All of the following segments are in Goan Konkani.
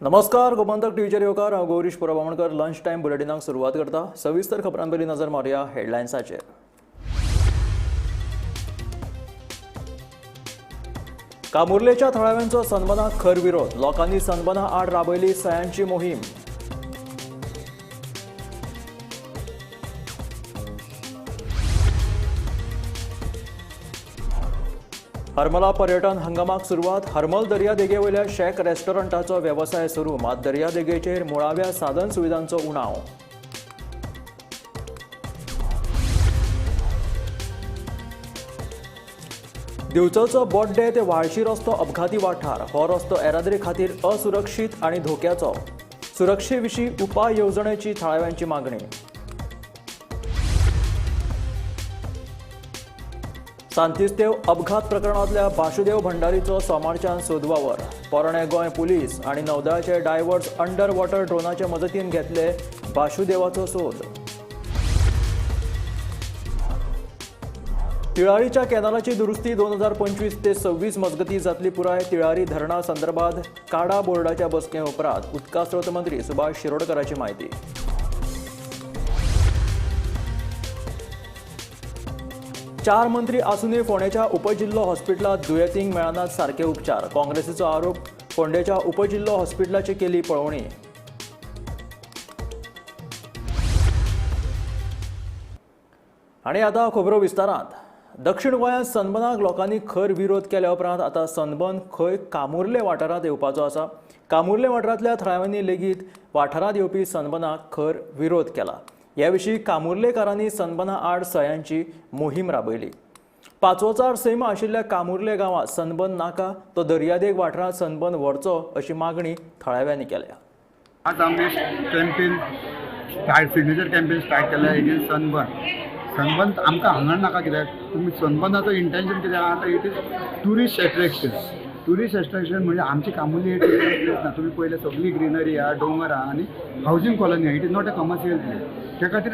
नमस्कार, गोमंतक टीव्हीचेर येवकार. हांव गौरीश परब आमोणकर. लंच टायम बुलेटिनाक सुरवात करता. सविस्तर खबरां पयलीं नजर मारुया हेडलायन्साचेर. कामुर्लेच्या थळाव्यांचो सनबनाक खर विरोध. लोकांनी सनबना आड राबयली सयांची मोहीम. हरमला पर्यटन हंगामाक सुरवात. हरमल दर्यादेगेवयल्या शॅक रेस्टॉरंटाचो वेवसाय सुरू, मात दर्यादेगेचेर मुळाव्या साधन सुविधांचो उणाव. दिवचलचो बोड्डे ते व्हाळशी रस्तो अपघाती वाठार. हो रस्तो येरादारी खातीर असुरक्षीत आनी धोक्याचो. सुरक्षे विशीं उपाय येवजणेची थळाव्यांची मागणी. सांतिस्तेव अपघात प्रकरणांतल्या बाशुदेव भंडारीचो सोमारच्यान सोदवावर. पोरणे गोंय पुलीस आनी नौदळाचे डायव्हर्स अंडर वॉटर ड्रोनाचे मजतीन घेतले बाशुदेवाचो सोद. तिळारीच्या कॅनलाची दुरुस्ती 2025 ते 26 मजगती जातली पुराय. तिळारी धरणा संदर्भात काडा बोर्डाच्या बसके उपरांत उदका स्रोत मंत्री सुभाष शिरोडकराची म्हायती. चार मंत्री आसूनय फोंडेच्या उपजिल्लो हॉस्पिटलांत दुयेंतींक मेळनात सारके उपचार. काँग्रेसीचो आरोप. फोंडेच्या उपजिल्लो हॉस्पिटलाची केली पळोवणी. आनी आतां खबरो विस्तारांत. दक्षिण गोंयांत सनबनाक लोकांनी खर विरोध केल्या उपरांत आतां सनबन खंय कामुर्ले वाठारांत येवपाचो आसा. कामुर्ले वाठारांतल्या थळाव्यांनी लेगीत वाठारांत येवपी सनबनाक खर विरोध केला. ह्या विशीं कामुर्लेकारांनी सनबना आड सयांची मोहीम राबयली. पांचवोचार सैम आशिल्ल्या कामुर्ले गांवांत सनबन नाका, तो दर्यादेग वाठारांत सनबन व्हरचो अशी मागणी थळाव्यांनी केल्या. आज आमी campaign start, signature campaign start केल्या एगेन्स्ट सनबर्न. सनबर्न आमकां हांगा नाका, कित्याक तुमी सनबर्नाचो इंटेन्शन कितें आहा आतां, it is tourist attraction. Tourist attraction म्हणजे आमची कामुर्ली टुरिस्ट प्लेस ना. तुमी पळयलें, सगळी ग्रिनरी आहा, दोंगर आहा आनी हावजींग कॉलनी आहा. It is not a commercial place. त्या खातीर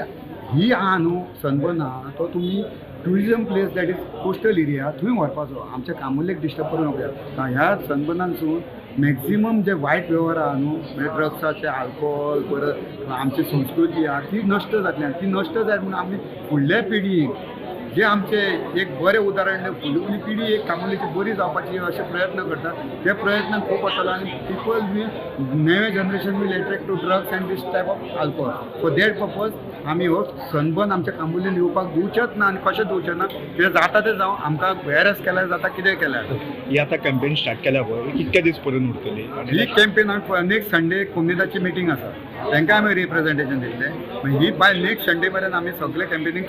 ही आहा न्हू, सनबर्न आहा तो तुमी tourism place, that is coastal area, थंय व्हरपाचो. आमच्या कामुर्लेक डिस्टर्ब करूं नाका. ह्या सनबर्नानसून मॅक्झिमम जे वायट वेव्हार आहा न्हू, म्हणजे ड्रग्साचे, आल्कोहोल, परत आमची संस्कृती आहा ती नश्ट जातली. आनी ती नश्ट जायत म्हणून आमी फुडल्या पिढीक जे आमचे एक बरें उदाहरण, फुडली पिढी एक कामुर्लेची बरी जावपाची अशे प्रयत्न करतात, ते प्रयत्न खूब वतलो आनी पिपल will, नवे generation will attract to drugs and this type of alcohol. For that purpose आमी हो सनबर्न आमच्या कामुर्लेन येवपाक दिवचेच ना आनी कशें दिवचें ना. कितें जाता तें जावं, आमकां हॅरस केल्यार जाता, कितें केल्यार. ही आता कॅम्पेन स्टार्ट केल्या पळय, कितके दीस पर्यंत उरतली? ही कॅम्पेन नेक्स्ट संडे कोमुनिदादची मिटींग आसा, तांकां आमी रिप्रेझेंटेशन दितले. ही बाय नेक्स्ट संडे पर्यंत आमी सगळे कॅम्पेनींग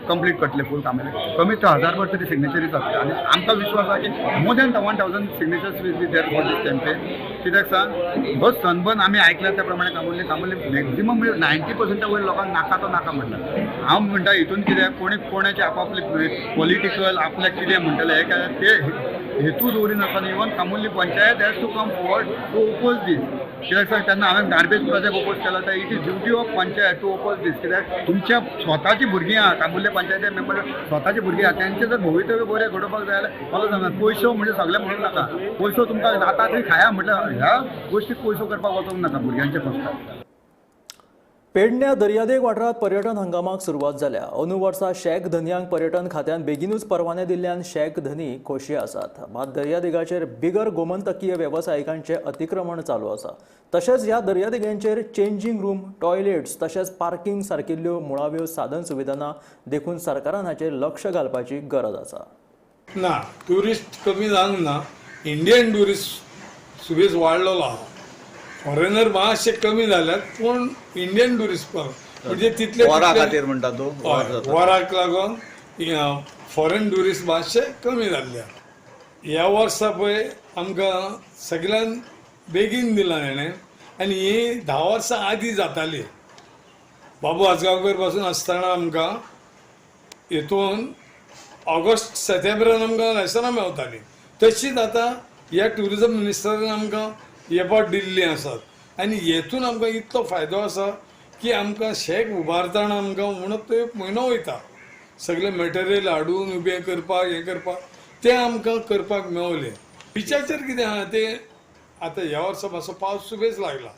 कंप्लीट करतले. फूल कामाले कमीत कमी हजारभर तरी सिग्नेचरी जातले आनी आमकां विश्वास आहा की more than 1000 signatures will be there for this campaign. कित्याक सांग, हो सनबर्न आमी आयकल्या त्या प्रमाणे कामुर्ले कामुर्ले मॅक्झिमम म्हणजे 90%ा वयर लोकांक नाका तो नाका म्हणटा. हांव म्हणटा हितून कितें, कोणी कोणाचे आपापले पॉलिटिकल आपल्याक कितें म्हणटले हे काय ते हेतू दवरिनासतना even Camurlim panchayat has to come forward to oppose this. कित्याक सांग, तेन्ना हांवें गार्बेज प्रोजेक्ट ओपोज केला, तर it is duty of panchayat to oppose this. कित्याक तुमच्या स्वताची भुरगीं आहा, कामुर्ले पंचायती मेंबर स्वताची भुरगीं आहा, तेंचे जर भवितव्य बरें घडोवपाक जाय जाल्यार मला सांगा, पयसो म्हणजे सगळें म्हणूं नाका. पयसो तुमकां जाता थंय खाया म्हटल्यार ह्या गोश्टीक पयसो करपाक वचूंक नाका भुरग्यांचे फक्त. पेडण्या दर्यादेग वाठारांत पर्यटन हंगामाक सुरवात जाल्या. अंदू वर्सा शॅक धनयांक पर्यटन खात्यान बेगीनूच परवाने दिल्ल्यान शॅक धनी खोशी आसात. मात दर्यादेगाचेर बिगर गोमंतकीय वेवसायिकांचें अतिक्रमण चालू आसा. तशेंच ह्या दर्यादेगांचेर चेंजींग रूम, टॉयलेट्स तशेंच पार्किंग सारकिल्ल्यो मुळाव्यो साधन सुविधा ना, देखून सरकारान हाचेर लक्ष घालपाची गरज आसा. ना, ट्युरिस्ट कमी जावंक ना. इंडियन ट्युरिस्ट सुबेज वाडलेलो आहा. फॉरेनर मातशे कमी जाल्यात, पूण इंडियन ट्युरिस्ट म्हणजे तितले वरा खातीर म्हणटा तूं? हय, वराक लागून फॉरेन ट्युरिस्ट मातशे कमी जाल्ले. ह्या वर्सा पळय आमकां सगळ्यान बेगीन दिलां हेणें आनी ही 10 वर्सां आदीं जाताली. बाबू आजगांवकर पासून आसतना आमकां हितून ऑगस्ट सप्टेंबरान आमकां लायसनां मेवतालीं. तशीच आतां ह्या ट्युरिजम मिनिस्टरान आमकां हे फावट दिल्लीं आसात आनी हेतून आमकां इतलो फायदो आसा की आमकां शेक उबारतना आमकां म्हणत तो एक म्हयनो वयता, सगळें मटेरियल हाडून उबें करपाक, हें करपाक, तें आमकां करपाक मेवलें. बिचाचेर कितें आहा तें आतां ह्या वर्सा मातसो पावस सुबेज लागला,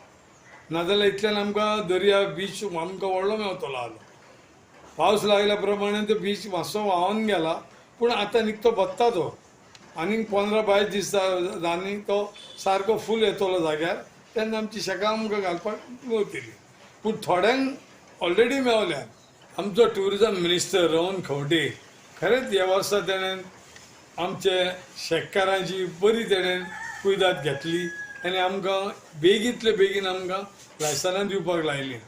नाजाल्यार इतल्यान आमकां दर्या बीच आमकां व्हडलो मेवतलो आसलो. पावस लागल्या प्रमाणे तो बीच मातसो व्हांवन गेला, पूण आतां निकतो भत्ता तो आनीक 15-22 दीस जानी तो सारको फूल येतलो जाग्यार, तेन्ना आमची शेकां आमकां घालपाक मेवतली. पूण थोड्यांक ऑलरेडी मेवल्या. आमचो ट्युरिजम मिनिस्टर रोहन खंवटे खरेंच ह्या वर्सा तेणें आमचे शेतकारांची बरी तेणें कुयदाद घेतली आनी आमकां बेगींतले बेगीन आमकां लायसनां दिवपाक लायलीं.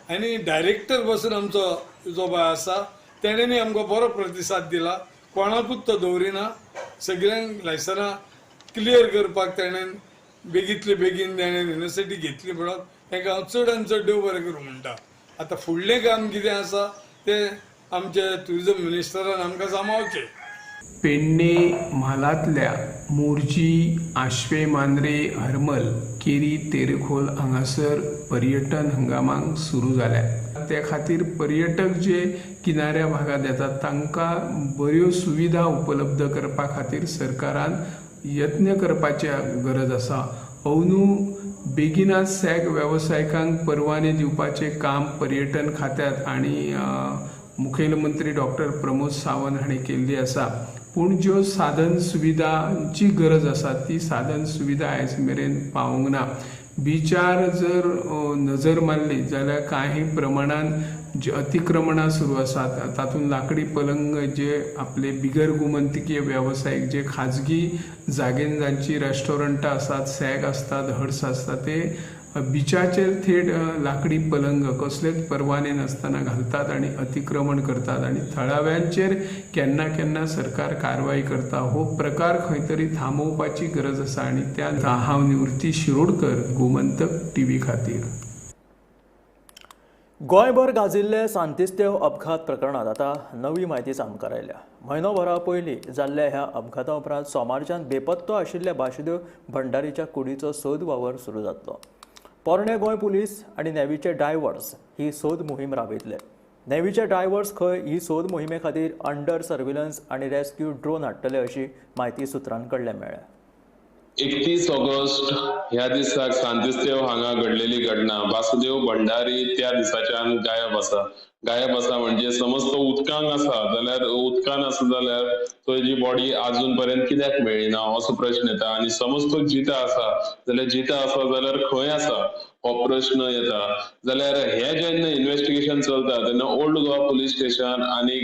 आनी डायरेक्टर बसून आमचो जो बाय आसा तेणेनूय आमकां बरो प्रतिसाद दिला. कोणाकूच तो दवरिना, सगळ्यांक लायसनां क्लियर करपाक तेणें बेगींतले बेगीन तेणें युनिवर्सिटी घेतली म्हणून तांकां हांव चड आनी चड देव बरें करूं म्हणटा. आतां फुडलें काम कितें आसा तें आमच्या ट्युरिजम मिनिस्टरान आमकां सांबाळचें. पेडणे म्हालांतल्या मोरजी, आश्वे, मांद्रे, हरमल, केरी, तेरेखोल हांगासर पर्यटन हंगामाक सुरू जाल्या. ते खातीर पर्यटक जे किनाऱ्या भागांत येतात तांकां बऱ्यो सुविधा उपलब्ध करपा खातीर सरकारान यत्न करपाची गरज आसा. अंदू बेगिनात सॅक वेवसायिकांक परवाने दिवपाचें काम पर्यटन खात्यांत आनी मुखेलमंत्री डॉक्टर प्रमोद सावंत हांणी केल्ली आसा. पूण ज्यो साधन सुविधांची गरज आसा ती साधन सुविधा आयज मेरेन पावूंक ना. बिचार जर नजर मारली जाल्यार कांय प्रमाणान जी अतिक्रमणां सुरू आसात तातूंत लाकडी पलंग जे आपले बिगर गोमंतकीय वेवसायीक जे खाजगी जागेन जांची रेस्टॉरंटां आसात, सॅक आसतात, हट्स आसतात ते बिचाचेर थेट लाकडी पलंग कसलेच परवाने नासतना घालतात आनी अतिक्रमण करतात आनी थळाव्यांचेर केन्ना केन्ना सरकार कारवाय करता. हो प्रकार खंय तरी थांबोवपाची गरज आसा आनी त्या हांव निवृत्ती शिरोडकर, गोमंतक टीव्ही खातीर. गोंयभर गाजिल्ले सांतिस्तेव अपघात प्रकरणात आतां नवी म्हायती सामकार आयल्या. म्हयनोभरा पयलीं जाल्ल्या ह्या अपघाता उपरांत सोमारच्यान बेपत्तो आशिल्ल्या बाशुदेव भंडारीच्या कुडीचो सोद वावर सुरू जातलो. पोरणे गोंय पुलीस आनी नेव्हीचे डायवर्स ही सोद मोहीम राबयतले. नेव्हीचे डायवर्स खंय ही सोद मोहिमे खातीर अंडर सर्विलन्स आनी रेस्क्यू ड्रोन हाडटले अशी म्हायती सुत्रां कडल्यान मेळ्ळ्या. 31 ऑगस्ट ह्या दिसाक सांतिस्तेव हांगा घडलेली घटना. वासुदेव भंडारी त्या दिसाच्यान गायब आसा. गायब आसा म्हणजे समज तो उदकांत आसा जाल्यार उदकान आसा जाल्यार ताजी बॉडी अजून पर्यंत कित्याक मेळ्ळी ना असो प्रश्न येता. आनी समज तो जिता आसा जाल्यार जिता आसा जाल्यार खंय आसा हो प्रश्न येता. जाल्यार हे जेन्ना इन्वेस्टिगेशन चलता तेन्ना ओल्ड गोवा पुलीस स्टेशन आनी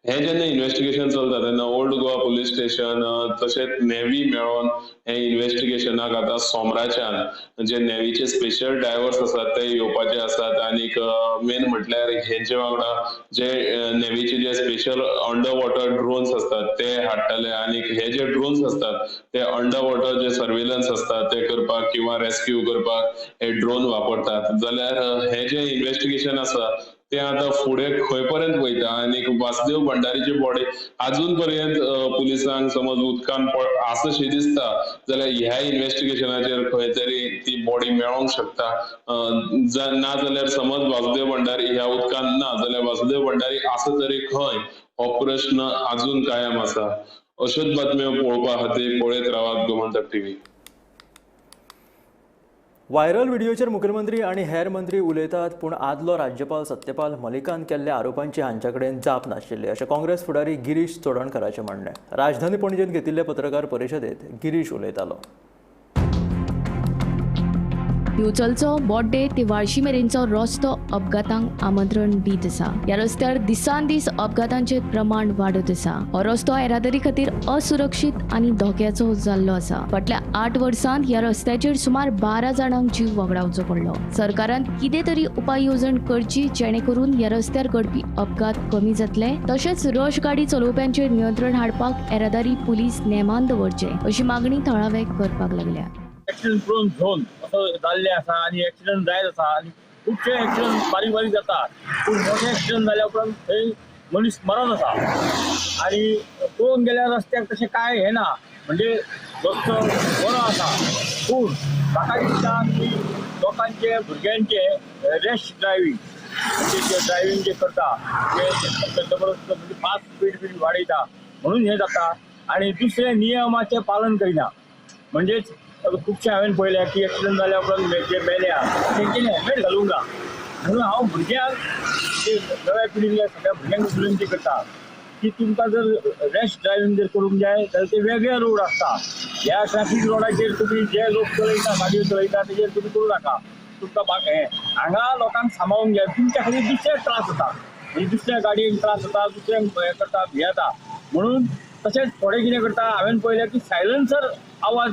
हे जेन्ना इन्वेस्टिगेशन चलता तेन्ना ओल्ड गोवा पुलीस स्टेशन तशेंच नेव्ही मेळोन हे इन्वेस्टिगेशनाक आतां सोमराच्यान जे नेव्हीचे स्पेशल डायवर्स आसात ते येवपाचे आसात. आनीक मेन म्हटल्यार हेंचे वांगडा जे नेव्हीचे जे स्पेशल अंडर वॉटर ड्रोन्स आसतात ते हाडटले. आनीक हे जे ड्रोन्स आसतात ते अंडर वॉटर जे सर्वेलन्स आसतात ते करपाक किंवा रेस्क्यू करपाक हे ड्रोन वापरतात. जाल्यार हे जे इन्वेस्टिगेशन आसा ते आतां फुडें खंय पर्यंत वयता आनी वासुदेव भंडारीची बॉडी अजून पर्यंत पुलिसांक समज उदकान आसा शी दिसता जाल्यार ह्या इन्वेस्टिगेशनाचेर खंय तरी ती बॉडी मेळोंक शकता. ना जाल्यार समज वासुदेव भंडारी ह्या उदकान ना जाल्यार वासुदेव भंडारी आसा तरी खंय हो प्रश्न अजून कायम आसा. अश्योच बातम्यो पळोवपा खातीर पळयत रावात गोमंतक टीव्ही. व्हायरल व्हिडिओचेर मुखेलमंत्री आनी हेर मंत्री उलयतात, पूण आदलो राज्यपाल सत्यपाल मलिकान केल्ल्या आरोपांची हांचे कडेन जाप नाशिल्ली अशें काँग्रेस फुडारी गिरीश चोडणकराचें म्हणणें. राजधानी पणजेंत घेतिल्ले पत्रकार परिशदेंत गिरीश उलयतालो. दिवचलचो बोड्डे ते वाळशी मेरेनचो रस्तो अपघातांक आमंत्रण दीत आसा. ह्या रस्त्यार दिसान दीस अपघातांचे प्रमाण वाडत आसा. हो रस्तो येरादारी खातीर असुरक्षीत आनी धोक्याचो जाल्लो आसा. फाटल्या 8 वर्सांत ह्या रस्त्याचेर सुमार 12 जाणांक जीव वगडावचो पडलो. सरकारान कितें तरी उपाय येवजण करची जेणे करून ह्या रस्त्यार घडपी अपघात कमी जातले, तशेंच रश गाडी चलोवप्यांचेर नियंत्रण हाडपाक येरादारी पुलीस नेमान दवरचे अशी मागणी थळावे करपाक लागल्या. एक्सिडंट प्रोन झोन असो जाल्ले आसा आनी एक्सिडंट जायत आसा आनी खुबशे एक्सिडंट बारीक बारीक जाता, पूण मोठे एक्सिडंट जाल्या उपरांत थंय मनीस मरत आसा. आनी पळोवंक गेल्यार रस्त्याक तशें कांय हें ना, म्हणजे रस्तो बरो आसा, पूण म्हाका दिसता की लोकांचे भुरग्यांचे रॅश ड्रायव्हींग म्हणजे जे ड्रायव्हींग जे करता ते जबरदस्त म्हणजे फास्ट स्पीड बीन वाडयता म्हणून हें जाता. आनी दुसरें नियमाचें पालन करिना, म्हणजेच खुबशे हांवें पळयल्या की एक्सिडंट जाल्या उपरांत जे मेल्या तेंच्यांनी हेल्मेट घालूंक ना. म्हणून हांव भुरग्यांक, नव्या पिढींतल्या सगळ्या भुरग्यांक विनंती करता की तुमकां जर रॅश ड्रायव्हिंग जर करूंक जाय जाल्यार ते वेगळे रोड आसता. ह्या ट्रॅफीक रोडाचेर तुमी जे लोक चलयता, गाडयो चलयता तेजेर तुमी करूं नाका. तुमकां हें हांगा लोकांक सांबाळूंक जाय, तुमच्या खातीर दुसऱ्याक त्रास जाता, म्हणजे दुसऱ्या गाडयेक त्रास जाता, दुसऱ्यांक हें करता, भियेता. म्हणून तशेंच थोडे कितें करता, हांवें पळयलें की सायलन्सर आवाज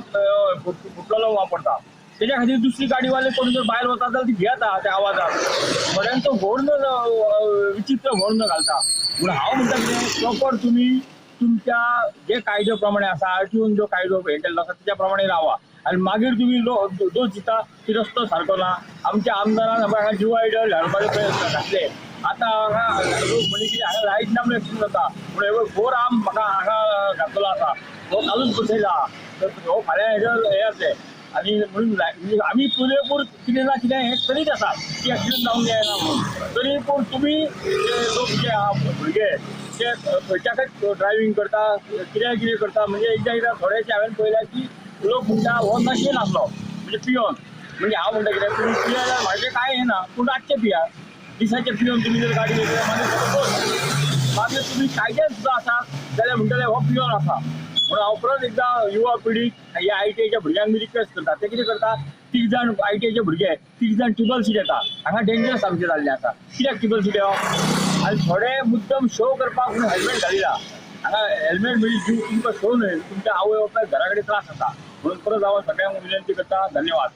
फुटलेलो वापरता, तेज्या खातीर दुसरी गाडीवाले कोण जर भायर वता जाल्यार ती भियेता त्या आवाजाक. थोड्यांचो हॉर्न विचित्र हॉर्न घालता. म्हणून हांव म्हणटा कितें, प्रॉपर तुमी तुमच्या जे कायदे प्रमाणे आसा, आरटीओन जो कायदो हे केल्लो आसा तेच्या प्रमाणे रावा आनी मागीर तुमी दोश दिता की रस्तो सारको ना. आमच्या आमदारान हांगा डिवायडर घालपाचे प्रयत्न घातले. आतां हांगा लोक म्हणजे कितें हांगा लायट ना म्हणून एक्सिडंट जाता, पूण हे फोर आर्म म्हाका हांगा घातलेलो आसा, हो कालूच बसयला, हो फाल्यां हेजर हें जातलें. आनी म्हणून आमी पुरेपूर कितें ना कितें हें करीत आसा की एक्सिडंट जावंक जायना म्हणून. तरी पूण तुमी लोक जे आहा भुरगे ते खंयच्या ड्रायव्हिंग करता, कितें कितें करता, म्हणजे एकदां एकदां थोडेशे हांवें पळयल्या की लोक म्हणटा हो नशेन आसलो म्हणजे पियोन. म्हणजे हांव म्हणटा कितें, तुमी पिया जाल्यार म्हाजें कांय हें ना, पूण रातचें पिया, दिसाचें पियोन तुमी जर गाडी घेतली मागीर मागीर तुमी कायद्यान सुद्दां आसा जाल्यार म्हणटले हो पियोन आसा. म्हणून हांव परत एकदां युवा पिढीक ह्या आयटीआयच्या भुरग्यांक बी रिक्वेस्ट करता. ते कितें करता, 3 जाण आयटीआयचे भुरगे 3 जाण ट्रिपल सीट येता, हांगा डेंजरस आमचें जाल्लें आसा. कित्याक ट्रिपल सीट येवप? आनी थोडे मुद्दम शो करपाक म्हणून हेल्मेट घालिना. हांगा हेल्मेट म्हणजे जीव तुमकां शो न्हय, तुमच्या आवय बापायक घरा कडेन त्रास जाता. म्हणून परत हांव सगळ्यांक विनंती करता. धन्यवाद.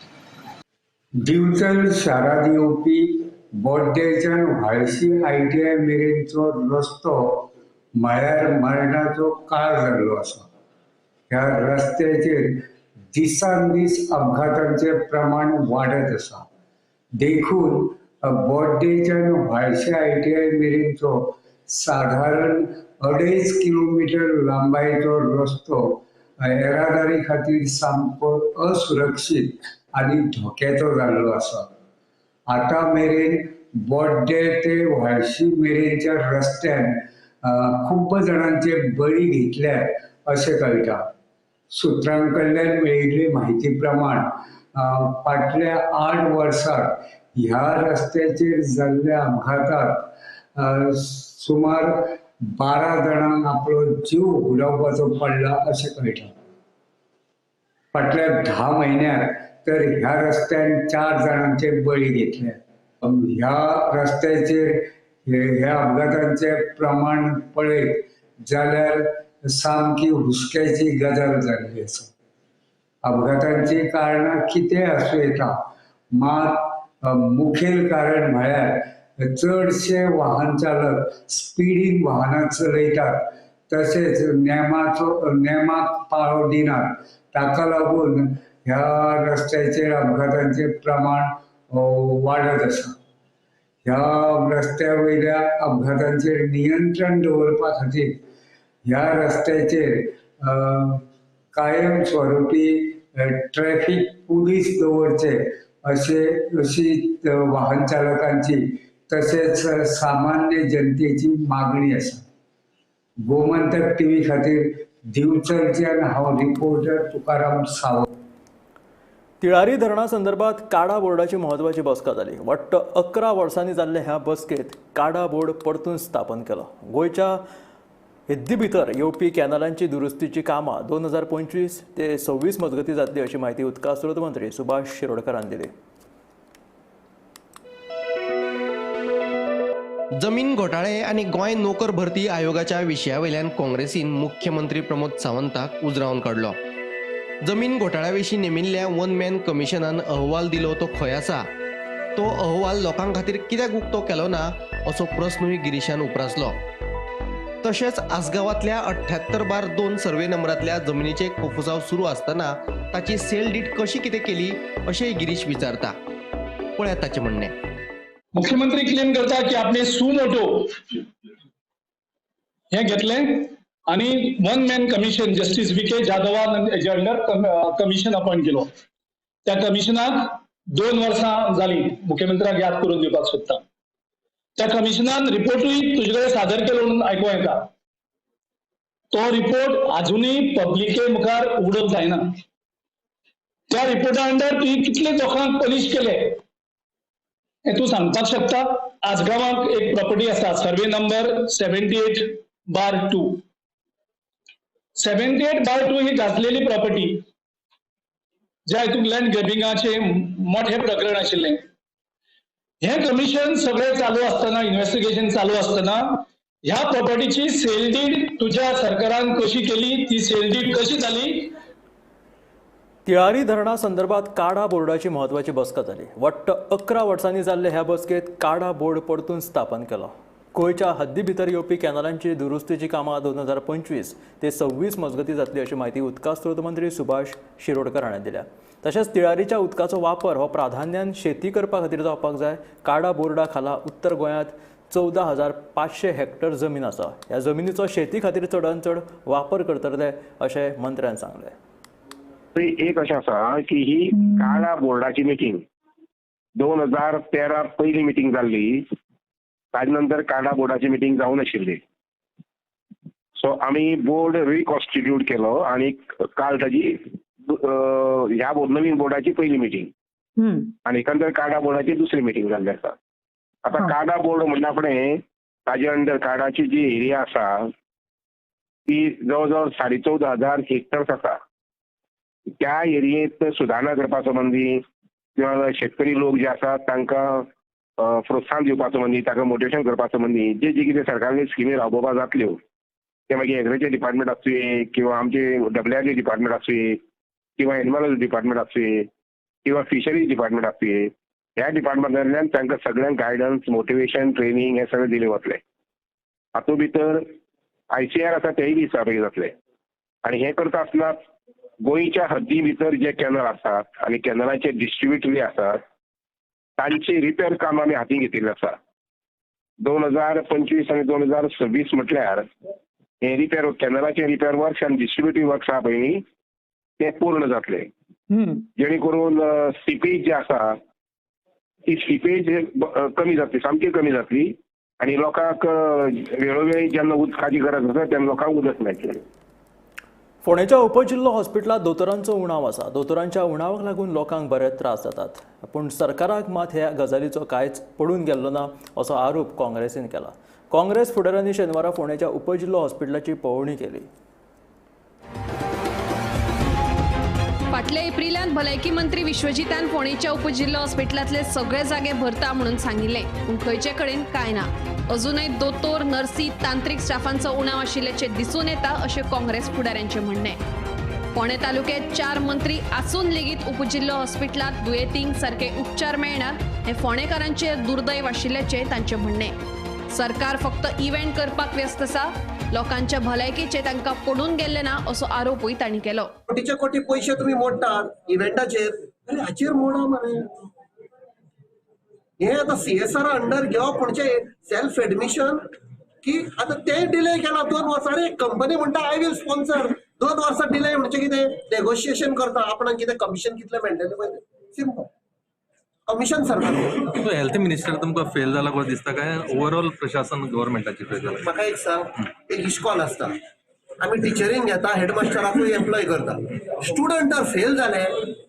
दिवचल शारांत येवपी बोड्डेच्यान व्हाळशी आयटीआय मेरेनचो रस्तो म्हळ्यार मरणाचो काळ जाल्लो आसा. ह्या रस्त्याचेर दिसान दीस अपघातांचें प्रमाण वाडत आसा. देखून बोड्डेच्यान व्हाळशी आयटीआय मेरेनचो साधारण 2.5 किलोमिटर लांबायेचो रस्तो येरादारी खातीर सामको असुरक्षीत आनी धोक्याचो जाल्लो आसा. आतां मेरेन बोड्डे ते व्हाळशी मेरेनच्या रस्त्यान खूब जाणांचे बळी घेतल्यात अशें कळटा. सुत्रां कडल्यान मेळिल्ले म्हायती प्रमाण फाटल्या 8 वर्सांत ह्या रस्त्याचेर जाल्ल्या अपघातात सुमार 12 जाणांक आपलो जीव हुडावपाचो पडला अशें कळटा. फाटल्या 10 म्हयन्यांत तर ह्या रस्त्यान 4 जाणांचे बळी घेतले. ह्या रस्त्याचेर ह्या अपघातांचें प्रमाण पळयत जाल्यार सामकी हुस्क्याची गजाल जाल्ली आसा. अपघातांची कारणां कितें आसूं येता, मात मुखेल कारण म्हळ्यार चडशे वाहन चालक स्पिडीन वाहनां चलयतात, तशेंच नेमाक पाळो दिनात. ताका लागून ह्या रस्त्याचेर अपघातांचें प्रमाण वाडत आसा. ह्या रस्त्या वयल्या अपघातांचेर नियंत्रण दवरपा खातीर ह्या रस्त्याचेर कायम स्वरुपी ट्रॅफिक पुलीस दवरचे अशी वाहन चालकांची तशेंच सामान्य जनतेची मागणी आसा. गोमंतक टीव्ही खातीर दिवचलच्यान हांव रिपोर्टर तुकाराम सावंत. तिळारी धरणा संदर्भात काडा बोर्डाची म्हत्वाची बसका जाली. वट्ट 11 वर्सांनी जाल्ले ह्या बसकेत काडा बोर्ड परतून स्थापन केलो. गोंयच्या हद्दी भितर येवपी कॅनलांची दुरुस्तीची कामां 2025 ते 26 मजगतीं जातली अशी म्हायती उदका स्रोत मंत्री सुभाष शिरोडकरान दिली. जमीन घोटाळे आनी गोंय नोकर भरती आयोगाच्या विशया वयल्यान काँग्रेसीन मुख्यमंत्री प्रमोद सावंताक उजरावन काडलो. जमीन घोटाळ्या विशीं नेमिल्ल्या वन मॅन कमिशनान अहवाल दिलो तो खंय आसा, तो अहवाल लोकां खातीर कित्याक उक्तो केलो ना असो प्रस्नूय गिरीशान उप्रासलो. तशेंच आसगांवांतल्या 78/2 सर्वे नंबरांतल्या जमनीचे कोफुसांव सुरू आसतना ताची सेल डीड कशी कितें केली अशेंय गिरीश विचारता. पळयात ताचें म्हणणें. मुख्यमंत्री क्लेम करता की आपणे सुमोटो हे घेतलें आनी one man commission justice V K जाधवान हेजे अंडर कमिशन अपॉयंट केलो. त्या कमिशनाक 2 वर्सां जालीं मुख्यमंत्र्याक याद करून दिवपाक सोदता. त्या कमिशनान रिपोर्टूय तुजे कडेन सादर केलो म्हणून आयकूंक येता. तो रिपोर्ट अजुनूय पब्लिके मुखार उगडप जायना. त्या रिपोर्टा अंडर तुवें कितले लोकांक पनिश केले हें तूं सांगपाक शकता? आजगांवाक एक प्रॉपर्टी आसा, सर्वे नंबर 78/2. 78/2 ही गाजलेली प्रॉपर्टी, ज्या हितून लँड ग्रॅबिंगाचें मोठें प्रकरण आशिल्लें. हें कमिशन सगळें चालू आसतना, इन्व्हेस्टिगेशन चालू आसतना ह्या प्रॉपर्टीची सेल डीड तुज्या सरकारान कशी केली, ती सेल डीड कशी जाली? तिळारी धरणा संदर्भात काडा बोर्डाची म्हत्वाची बसका जाली. वट्ट 11 वर्सांनी जाल्ले ह्या बसकेत काडा बोर्ड परतून स्थापन केलो. गोंयच्या हद्दी भितर येवपी कॅनलांची दुरुस्तीची कामां 2025 ते 26 मजगतीं जातली अशी म्हायती उदका स्रोत मंत्री सुभाष शिरोडकर हाणें दिल्या. तशेंच तिळारीच्या उदकाचो वापर हो प्राधान्यान शेती करपा खातीर जावपाक जाय. काडा बोर्डा खाला उत्तर गोंयांत 14,500 हेक्टर जमीन आसा. ह्या जमिनीचो शेती खातीर चडान चड वापर करतले अशें मंत्र्यान सांगलें. एक अशें आसा की ही काडा बोर्डाची मिटींग 2013 पयली मिटींग जाल्ली, ताजे नंतर काडा बोर्डाची मिटींग जावं नाशिल्ली. सो आमी बोर्ड रिकॉन्स्टिट्यूट केलो आनी काल ताजी ह्या नवीन बोर्डाची पयली मिटींग आनी एकंदर काडा बोर्डाची दुसरी मिटींग जाल्ली आसा. आतां काडा बोर्ड म्हणटा फुडें ताजे अंडर काडाची जी एरिया आसा ती जवळ जवळ 14,500 हेक्टर्स आसा. त्या एरियेंत सुदारणा करपा संबंदी किंवा शेतकरी लोक जे आसात तांकां प्रोत्साहन दिवपा संबंदी, ताका मोटिवेशन करपा संबंदी जे जे कितें सरकारने स्किमी राबोवपा जातल्यो ते मागीर एग्रीकल्चर डिपार्टमेंट आसुये किंवा आमचे डब्ल्यू डिपार्टमेंट आसुये किंवा एनिमल डिपार्टमेंट आसुये किंवा फिशरीज डिपार्टमेंट आसुये, ह्या डिपार्टमेंटांतल्यान तांकां सगळ्यांक गायडन्स, मोटिवेशन, ट्रेनींग हें सगळें दिलें वतलें. हातूंत भितर ICR आसा तेय बी सहभागी जातले. आनी हें करता आसतना गोंयच्या हद्दी भितर जे कॅनल आसात आनी कॅनलाचे डिस्ट्रिब्युटरी आसात तांचे रिपेर काम आमी हातीन घेतिल्लें आसा. 2025 आनी 2026 म्हटल्यार हे रिपेर कॅनलाचे रिपेर वर्क्स आनी डिस्ट्रिब्युटरी वर्क्स आहा पळय न्ही ते पूर्ण जातले, जेणे करून सिपेज जे आसा ती सिपेज कमी जातली, सामकी कमी जातली आनी लोकांक वेळोवेळी जेन्ना उदकाची गरज आसा तेन्ना लोकांक उदक मेळटलें. फोंडेच्या उपजिल्लो हॉस्पिटलांत दोतोरांचो उणाव आसा. दोतोरांच्या उणावाक लागून लोकांक बरे त्रास जातात, पूण सरकाराक मात ह्या गजालीचो कांयच पडून गेल्लो ना असो आरोप काँग्रेसीन केला. काँग्रेस फुडाऱ्यांनी शेनवारा फोंडेच्या उपजिल्लो हॉस्पिटलाची पळोवणी केली. फाटल्या एप्रिलांत भलायकी मंत्री विश्वजितान फोंडेच्या उपजिल्लो हॉस्पिटलांतले सगळे जागे भरता म्हणून सांगिल्लें, पूण खंयचे कडेन कांय ना. अजूनय दोतोर, नर्सी, तांत्रिक स्टाफांचो उणाव आशिल्ल्याचें दिसून येता अशें काँग्रेस फुडाऱ्यांचें म्हणणें. फोंडें तालुक्यांत 4 मंत्री आसून लेगीत उपजिल्लो हॉस्पिटलांत दुयेंतींक सारके उपचार मेळना हें फोंडेकारांचें दुर्दैव आशिल्ल्याचें तांचें म्हणणें. सरकार फक्त इव्हेंट करपाक व्यस्त आसा, लोकांच्या भलायकेचें तांकां पडून गेल्लें ना असो आरोपूय तांणी केलो. कोटीचे कोटी पयशे तुमी मोडटात इव्हेंटाचेर, आरे हाचेर मोडा मरे. हे आतां CSR under घेवप म्हणजे सेल्फ एडमिशन की आतां तें डिले केला 2 वर्सां. अरे कंपनी म्हणटा I will sponsor, 2 वर्सां डिले म्हणजे कितें नेगोशिएशन करता आपणाक कितें कमिशन कितलें मेळटलें पळय, सिंपल कमिशन सरकार. हेल्थ मिनिस्टर तुमकां फेल जाला कसो दिसता काय ओवरऑल प्रशासन गव्हर्मेंटाचेर फेल जाला? म्हाका एक सांग, एक इश्कॉल आसता, आमी टिचरींक घेता, हेडमास्टराकूय एम्प्लॉय करता. स्टुडंट जर फेल जाले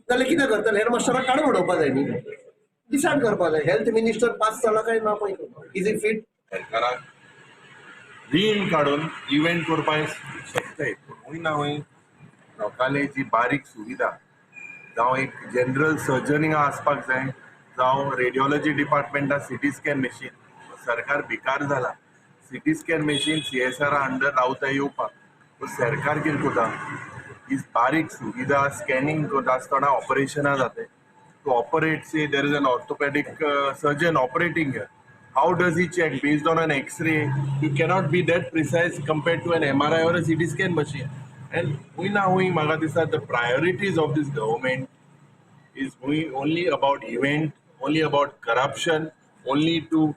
जाल्यार कितें करतले? हेडमास्टराक काडून उडोवपा जाय न्ही, डिसायड करपा जाय. हेल्थ मिनिस्टर पास जाला काय ना पळय, is it fit? सरकाराक रीण काडून इव्हेंट करपाक शकताय, पूण हूंय ना हूंय लोकांले जी बारीक सुविधा जावं एक जनरल सर्जन हिंगा आसपाक जाय, जावं रेडियोलॉजी डिपार्टमेंटान सिटी स्कॅन मशीन, सरकार भिकार जाला. CT scan machine CSR under रावता येवपाक, पूण सरकार कितें करता ही बारीक सुविधा स्कॅनिंग करता आसतना ऑपरेशनां जाता. To operate, say there is an orthopedic surgeon operating here. How does he check? Based on an X-ray, you cannot be that precise compared to an MRI or a CT scan machine. And we now, म्हाका दिसता the priorities of this government is only about event, only about corruption, only to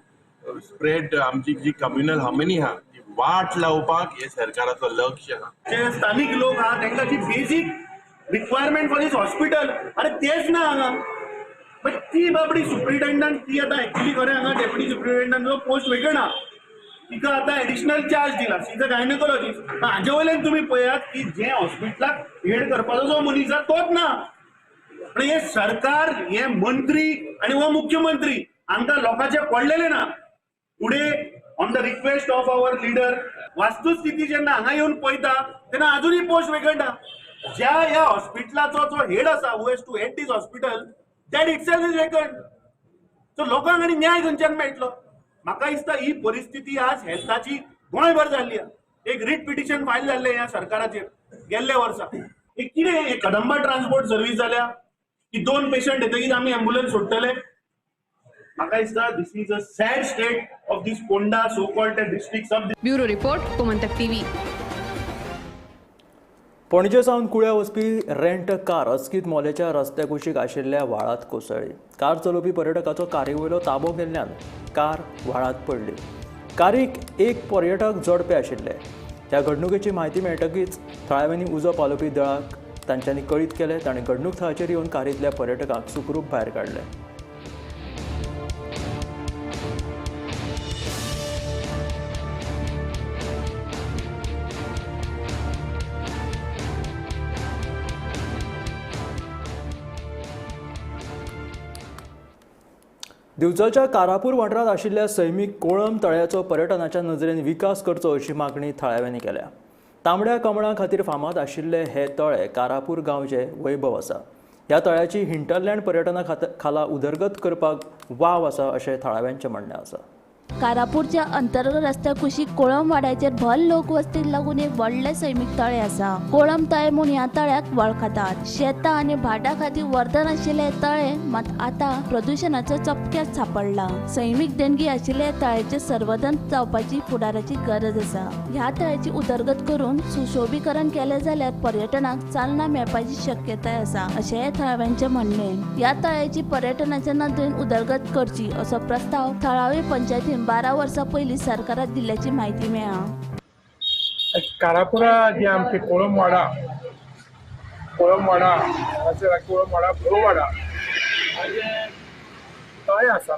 spread आमची जी communal harmony हा ती वाट लावपाक हे सरकाराचो लक्ष हा. जे स्थानिक लोक आहा तांकां जी basic requirement for this hospital अरे तेच ना हांगा. बट ती बाबडी सुप्रिटेंडंट ती आतां एक्चुली खरें हांगा डेप्युटी सुप्रिटेंडंटचो पोस्ट वेगळो ना, तिका आतां एडिशनल चार्ज दिला. शी is a gynaecologist. हाजे वयल्यान तुमी पळयात की जे हॉस्पिटलाक हेड करपाचो जो मनीस आसा तोच ना. पण हे सरकार, हे मंत्री आनी हो मुख्यमंत्री हांकां लोकांचे पडलेले ना. Today on the request of our leader वास्तुस्थिती जेन्ना हांगा येवन पळयता तेन्ना अजुनूय पोस्ट वेकंट आहा. ज्या ह्या हॉस्पिटलाचो जो हेड आसा, who has to head this hospital, that itself is vacant. So लोकांक आनी न्याय खंयच्यान मेळटलो? म्हाका दिसता ही परिस्थिती आज हेल्थाची गोंयभर जाल्ली आहा. एक रिट पिटिशन फायल जाल्लें ह्या सरकाराचेर गेल्ल्या वर्सा. एक कितें कदंबा ट्रान्सपोर्ट सर्वीस जाल्या की 2 पेशंट येतकीच आमी एम्बुलन्स सोडटले? म्हाका दिसता this is a sad state of this Ponda so called district sub. Bureau report, Gomantak TV. Panaji सावन कुळ्या वचपी रेंट कार अचकीत मोलेच्या रस्त्या कुशीक आशिल्ल्या व्हाळांत कोसळ्ळी. कार चलोवपी पर्यटकाचो कारी वयलो ताबो गेल्ल्यान कार व्हाळांत पडली. कारीक एक पर्यटक जोडपे आशिल्ले. ह्या घडणुकेची म्हायती मेळटकीच थळाव्यांनी उजो पालोवपी दळाक तांच्यांनी कळीत केलें. ताणें घडणूक थळाचेर येवन कारींतल्या पर्यटकांक सुखरूप भायर काडले. दिवचलच्या कारापूर वाठारांत आशिल्ल्या सैमीक कोळंब तळ्याचो पर्यटनाच्या नजरेन विकास करचो अशी मागणी थळाव्यांनी केल्या. तांबड्या कमळां खातीर फामाद आशिल्ले हे तळे कारापूर गांवचे वैभव आसा. ह्या तळ्याची हिंटरलँड पर्यटना खाला उदरगत करपाक वाव आसा अशें थळाव्यांचें म्हणणें आसा. कारापूरच्या अंतर्गत रस्त्या कुशीक कोळंब वाड्याचेर भर लोकवस्तीक लागून एक व्हडलें सैमीक तळें आसा. कोळंब तळें म्हूण ह्या तळ्याक वळखतात. शेतां आनी भाटां खातीर वरदान आशिल्लें हें तळें मात आतां प्रदुशणाचो चपक्यात सांपडलां. सैमीक देणगी आशिल्ल्या तळ्याचें संवर्धन जावपाची फुडाराची गरज आसा. ह्या तळ्याची उदरगत करून सुशोभीकरण केलें जाल्यार पर्यटनाक चालना मेळपाची शक्यताय आसा अशें थळाव्यांचें म्हणणें. ह्या तळ्याची पर्यटनाच्या नदरेन उदरगत करची असो प्रस्ताव थळावी पंचायतीन 12 वर्सां पयलीं सरकाराक दिल्ल्याची म्हायती मेळ्ळा. कारापुरा जे आमचे कोळंबवाडा कोळंबवाडा हांगासर कोळंबवाडा भोववाडा हाजें तळें आसा.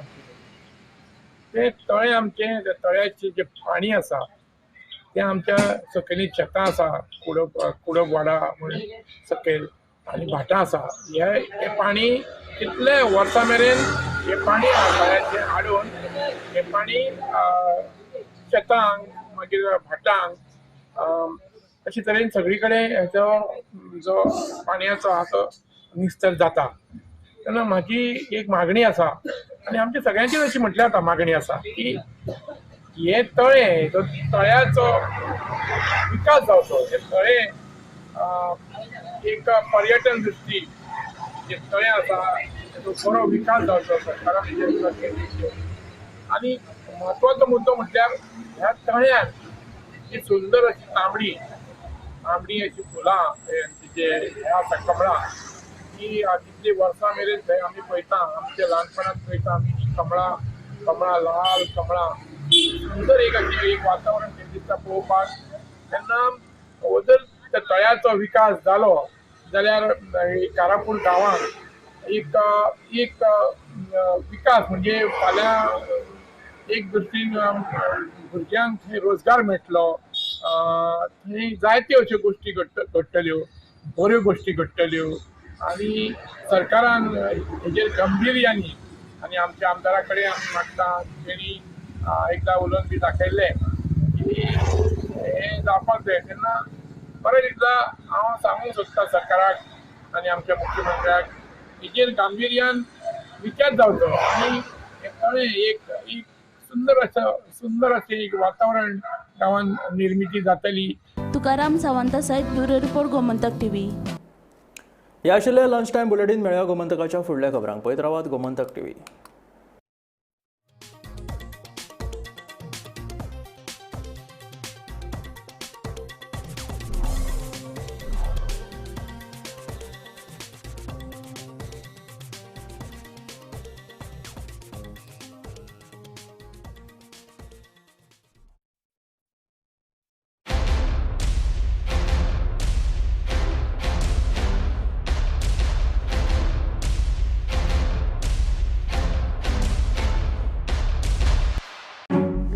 तें तळें आमचें, त्या तळ्याचें जें पाणी आसा तें आमच्या सकयलीं शेतां आसा, कुडपवाडा म्हूण सकयल आनी भाटां आसा. हें पाणी कितले वर्सां मेरेन हें पाणी तळ्याचें हाडून हें पाणी शेतांक मागीर भाटांक अशे तरेन सगळी कडेन हेचो जो पाणयाचो आहा तो निस्तर जाता. तेन्ना म्हाजी एक मागणी आसा आनी आमच्या सगळ्यांचीच अशी म्हटल्यार जाता मागणी आसा की हें तळें, जो तळ्याचो विकास जावचो, हें तळें एक पर्यटन दृश्टी जें तळें आसा तेजो बरो विकास जावचो सरकारान. आनी म्हत्वाचो मुद्दो म्हटल्यार ह्या तळ्यान जी सुंदर अशी तांबडी तांबडी अशी फुलां जे हें आसा कमळां, ती कितली वर्सां मेरेन थंय आमी पळयता, आमच्या ल्हानपणांत पळयता आमी ती कमळां कमळां लाल कमळां सुंदर एक अशें एक वातावरण थंय दिसता पळोवपाक. तेन्ना जर त्या तळ्याचो विकास जालो जाल्यार कारापूर गांवांत एक एक विकास म्हणजे फाल्यां एक दृश्टीन भुरग्यांक थंय रोजगार मेळटलो, थंय जायत्यो अश्यो गोश्टी घडटल्यो, बऱ्यो गोश्टी घडटल्यो. आनी सरकारान हेजेर गंभीर्यानी आनी आमच्या आमदारा कडेन आमी मागता तेणी एकदां उलोवन बी दाखयल्लें की हें जावपाक जाय. तेन्ना परत एकदां हांव सांगूंक सोदता सरकाराक आनी आमच्या मुख्यमंत्र्याक हेजेर गांभिर्यान विचार जावचो आनी तळें एक एक सुंदर असं सुंदर अशें एक वातावरण गांवांत निर्मिती जातली. तुकाराम सावंता सयत ब्युरो रिपोर्ट, गोमंतक टीव्ही. हे आशिल्लें लंच टायम बुलेटीन. मेळया गोमंतकाच्या फुडल्या खबरांक. पळयत रावात गोमंतक टीव्ही.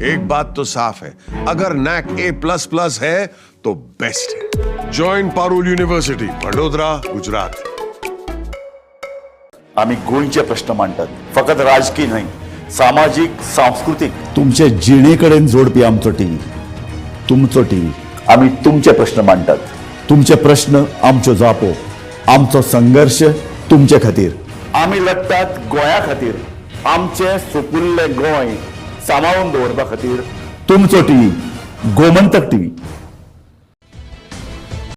एक बात तो साफ है, अगर नैक A++ है तो बेस्ट है। Join Parul university, Vadodara, Gujarat. आमी गोंयचे प्रश्न मांडटात, फकत राजकीय न्हय, सामाजीक, सांस्कृतीक. तुमचे जिणे कडेन जोडपी आमचो टीव्ही, तुमचो टीव्ही. आमी तुमचे प्रश्न मांडटात, तुमचे प्रश्न आमच्यो जापो, आमचो संघर्श तुमचे खातीर. आमी लढटात गोंया खातीर, आमचें सुपुल्लें गोंय सांबाळून दवरपा खातीर. तुमचो टीव्ही, गोमंतक टीव्ही.